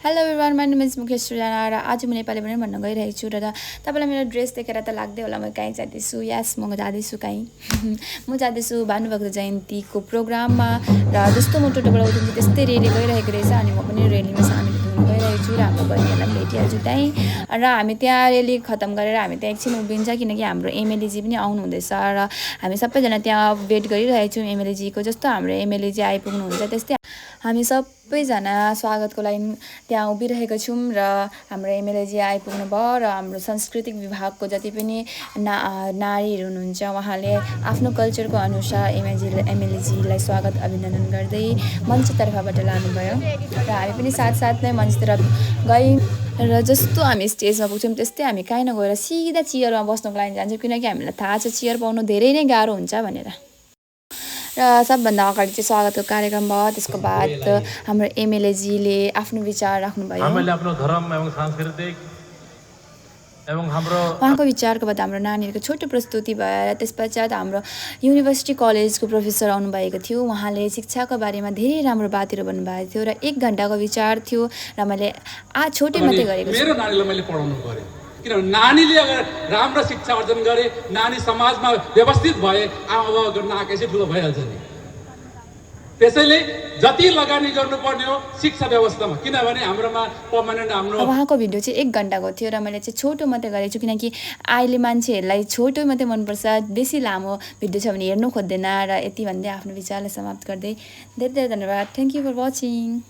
Hello everyone, my name is Mukesh Srijana र आज म नेपाली पनि भन्न गइरहेको छु र तपाईँलाई मेरो ड्रेस देखेर त लाग्दै होला म कहीँ जाँदैछु। यस, म जाँदैछु कहीँ म जाँदैछु भानुभक्त जयन्तीको प्रोग्राममा र जस्तो म टोटोबाट उठ्छु त्यस्तै रेली गइरहेको रहेछ अनि म पनि रेलीमा सामेल हुन गइरहेको छु र हाम्रो बहिनीहरूलाई पनि भेटिहाल्छु त्यहीँ र हामी त्यहाँ रेली खत्तम गरेर हामी त्यहाँ एकछिन उभिन्छ किनकि हाम्रो एमएलएजी पनि आउनुहुँदैछ र हामी सबैजना त्यहाँ वेट गरिरहेको छौँ एमएलएजीको। जस्तो हाम्रो एमएलएजी आइपुग्नुहुन्छ त्यस्तै हामी सबैजना स्वागतको लागि त्यहाँ उभिरहेको छौँ र हाम्रो एमएलएजी आइपुग्नु भयो र हाम्रो सांस्कृतिक विभागको जति पनि नारीहरू हुनुहुन्छ उहाँले आफ्नो कल्चरको अनुसार एमएलएजीलाई स्वागत अभिनन्दन गर्दै मञ्चतर्फबाट लानुभयो र हामी पनि साथसाथमै मञ्चतिर गयौँ र जस्तो हामी स्टेजमा पुग्छौँ त्यस्तै हामी कहीँ नगएर सिधा चेयरमा बस्नुको लागि जान्छौँ किनकि हामीलाई थाहा छ चेयर पाउनु धेरै नै गाह्रो हुन्छ भनेर। र सबभन्दा अगाडि चाहिँ स्वागतको कार्यक्रम भयो। त्यसको बाद हाम्रो एमएलएजीले आफ्नो विचार राख्नुभयो। हामीले आफ्नो धर्म एवं सांस्कृतिक एवं हाम्रो उहाँको विचारको बाद हाम्रो नानीहरूको छोटो प्रस्तुति भयो। त्यसपश्चात हाम्रो युनिभर्सिटी कलेजको प्रोफेसर आउनुभएको थियो। उहाँले शिक्षाको बारेमा धेरै राम्रो बातहरू भन्नुभएको थियो र 1 घन्टाको विचार थियो र मैले छोटै मात्रै गरेको छु। मेरो नानीलाई मैले पढाउनु पर्यो किनभने नानीले अगर राम्रो शिक्षा अर्जन गरे, नानी समाजमा व्यवस्थित भए आमा बाबा गर्न आएकै ठुलो भइहाल्छ नि। त्यसैले जति लगानी गर्नुपर्ने हो शिक्षा व्यवस्थामा, किनभने हाम्रोमा पर्मानेन्ट हाम्रो उहाँको भिडियो चाहिँ 1 घन्टाको थियो र मैले चाहिँ छोटो मात्रै गरेको छु किनकि अहिले मान्छेहरूलाई छोटो मात्रै मनपर्छ, बेसी लामो भिडियो छ भने हेर्नु खोज्दैन र यति भन्दै आफ्नो विचारलाई समाप्त गर्दै धेरै धेरै धन्यवाद। Thank you for watching.